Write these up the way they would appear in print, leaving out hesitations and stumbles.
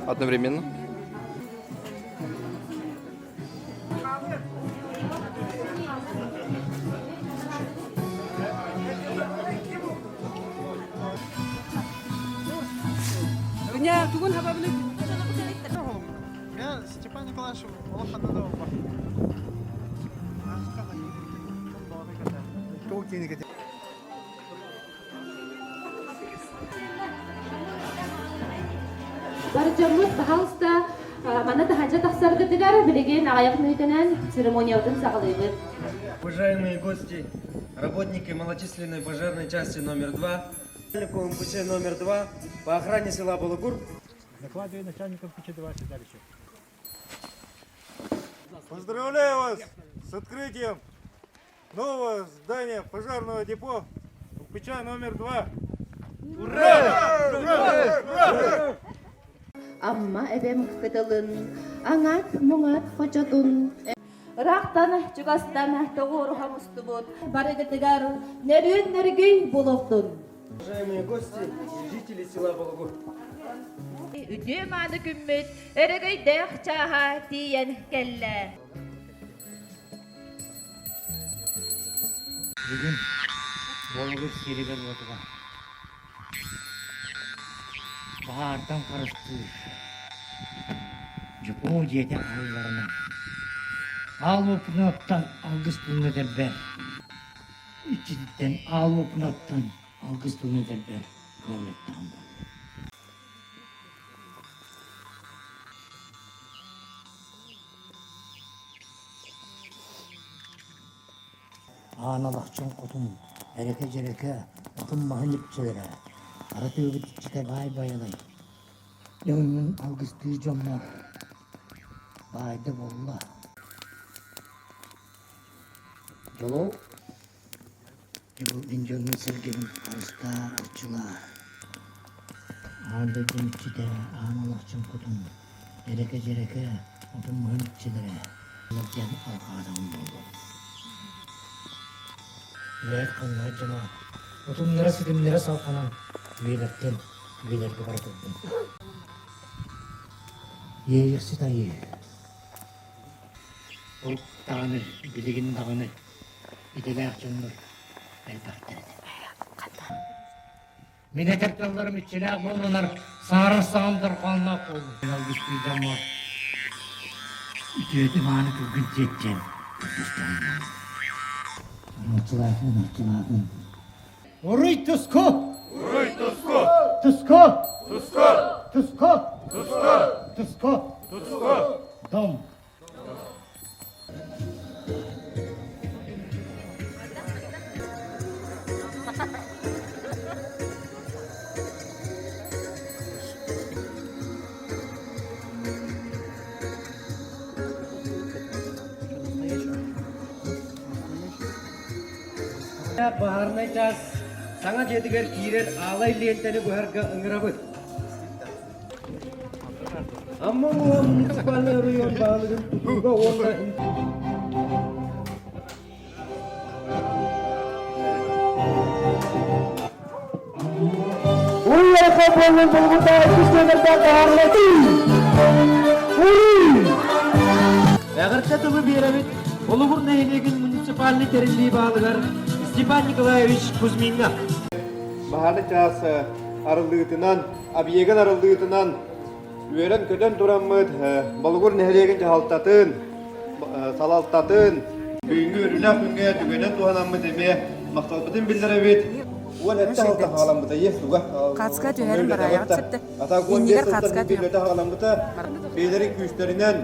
Одновременно. Степан Николаевич улаханна да бар. Бар дьоммут, пожалуйста, манна таһырдьа тахсаргытыгар билигин аҕыйах мүнүүтэнэн церемониябытын саҕалыыбыт. Уважаемые гости, работники малочисленной пожарной части номер 2, МПЧ номер 2 по охране села Балагур. Докладываю начальником ПЧ-2 седалища. Поздравляю вас с открытием нового здания пожарного депо МПЧ номер 2. Ура! Ура! Ура! Амма эбэм кытылын, аҥаат-муҥаат хочотун, ыраахтан чугастан тоҕуоруһа мустубут барыгытыгар нөрүөн нөргүй буолуохтун. Уважаемые гости и жители села Балагур. Үтүө мааны күммүт өрөгөйдөөх чааһа тиийэн кэллэ. Бүгүн Болугур сиригэр уотугар баһаартан харыстыыр Дьопуо дьиэтэ аһылларынан аал уопунуоттан алгыс тылын этэрбэр иччититтэн аал уопунуоттан алгыс тылын этэрбэр көҥүллэттэҕим буолла. Аан Алахчын хотун эрэкэ-дьэрэкэ отун-маһын үпсэлэрэ, хара тыабыт иччитэ баай Байанай, дьоҥҥун алгыстыыр дьоммор баайда буолла. Дьолу мин дьоҥҥун-сэргэбин харыстаа, арчылаа. Аан дойдум иччитэ Аан Алахчын хотун эрэкэ-дьэрэкэ отун-маһын иччилэрэ диэн алҕаатаҕым буолуо. Үлэһит ханнаһыт дьоно утумнара-ситимнэрэ салҕанан үйэлэртэн үйэлэргэ бара турдун. Иэйэхсит айыы Ол даҕаны, билигин даҕаны идэлээх дьоннор элбэхтэр этэ. Мин этэр тылларым иччилээх буоллунар, саарар саҕам дорҕоонноох буоллун. Алгыстыы дьоммор үтүөтү мааны күлгүн тиэттиэн көрдөстөҕүм буоллун. Арчылаатын, арчылаатын. Уруй туску! Уруй туску! Туску! Туску! Туску! Туску! Туску! Туску! Дом! Баһаарынай чаас саҥа дьиэтигэр киирэр аалай лиэнтэни быһарга ыҥырабыт. Амма улууһа муниципальнай оройуон баһылыгын тутууга уонна Уй-айха буоллун булгутаа күстүөнэрдээх баһаарынай Уруй! Эҕэрдэ тылы биэрэбит Болугур нэһилиэгин муниципальнай тэриллии баһылыгар Степан Николаевич Кузьмиҥҥа. Баһаары чаас арыллыытынан, объегын арыллыытынан үөрэн-көтөн тураммыт Болугур нэһилиэгин дьаһалтатын, салалтатын бүгүҥҥү үрүлээх күҥҥэ түгэнэн туһанаммыт эмиэ махталбытын биллэрэбит. Уон эттэ халта хаҕаламмыта ие суга. Хацка түһэрин бараайаҕыт сөптө. Атак уон Иннигэр биэс хацка сылтан түһэр. үлэтэ хаҕаламмыта. Бэйэлэрин күүстэринэн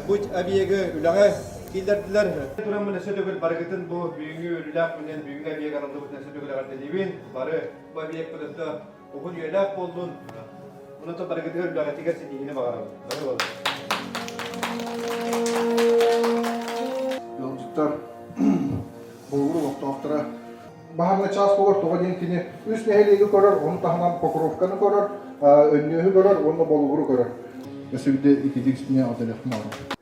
бу объегы үлэҕэ киллэрдилэр. Тураммын өссө төгүл барыгытын бу бүгүҥҥү үрүлээх күнүнэн бүгүҥҥү объект арыллыбытын өссө төгүл эҕэрдэлиибин. Бары бу объекпыт өссө уһун үйэлээх буоллун. Онон барыгытыгар үлэҕитигэр ситиһиини баҕарабын. Бары буолун. Ыалдьыттар Болугур олохтоохторо баһаарынай чаас буолар, тоҕо диэн кини үс нэһилиэги көрөр, ону таһынан Покровканы көрөр, Өнньүөһү көрөр уонна Болугуру көрөр. Өссө биирдэ ититик үстүнэ одолехпун оҕором.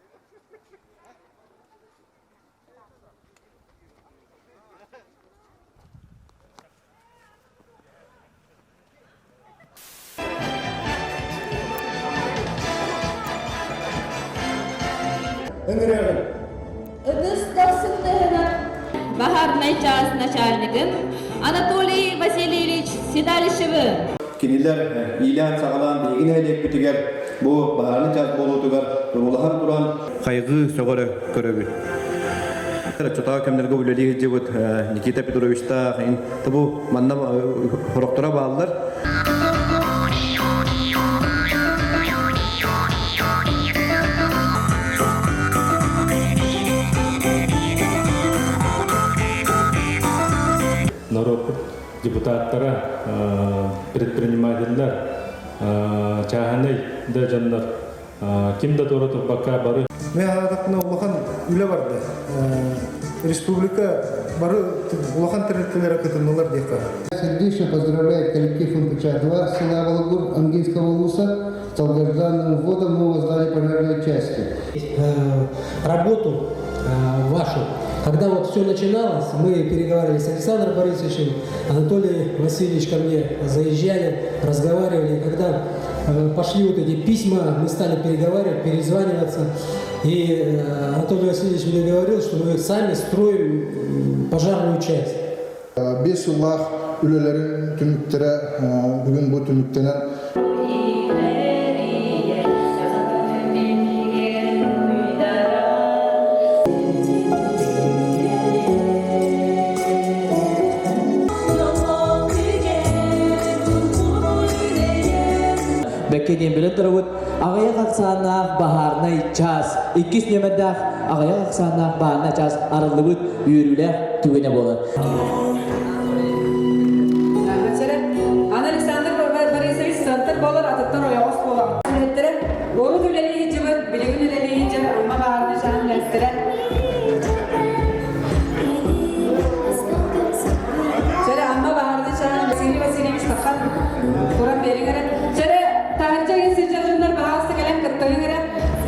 Ыҥырыаҕын. Ытыс дохсунтыһынан баһаарынай чаас начальнигын Анатолий Васильевич Седалищевы. Кинилэр иилээн-саҕалаан биһиги нэһилиэкпитигэр бу баһаарынай чаас буолуутугар туруулаһан туран хайгыы сөҕөрө көрөбүт. Оччотооҕу кэмнэргэ үлэлии сылдьыбыт Никита Петровичтаах бу манна сорохторо бааллар. Норуоппут депутаттара, предпринимателлэр, чааһынай да дьоннор ким да туора турбакка бары Мен аратахпына улахан үлэ барда. Республика бары улахан тэрилтэлэрэ кытыннылар диэххэ. Сердечно поздравляет коллектив МПЧ-2 села Волгур Амгинского улуса с долгожданным вводом нового здания пожарной части. Работу вашу. Когда вот все начиналось, мы переговаривали с Александром Борисовичем, Анатолий Васильевич ко мне заезжали, разговаривали. И когда пошли вот эти письма, мы стали переговаривать, перезваниваться. И Анатолий Васильевич мне говорил, что мы сами строим пожарную часть. Биэс сыллаах үлэлэрин түмүктэрэ бүгүн бу түмүктэнэн Бэккэ диэн билэн турабыт, аҕыйах ахсааннаах баһаарынай чаас, иккис нүөмэрдээх аҕыйах ахсааннаах баһаарынай чаас арыллыбыт үөрүүлээх түгэнэ буолар. Аны Александр Борисович сыантыр болар, атыттар ойоҕос буолар. Үлэһиттэрэ урут үлэлии сылдьыбыт, билигин үлэлии сылдьар Амма баһаарынай чааһын үлэһиттэрэ.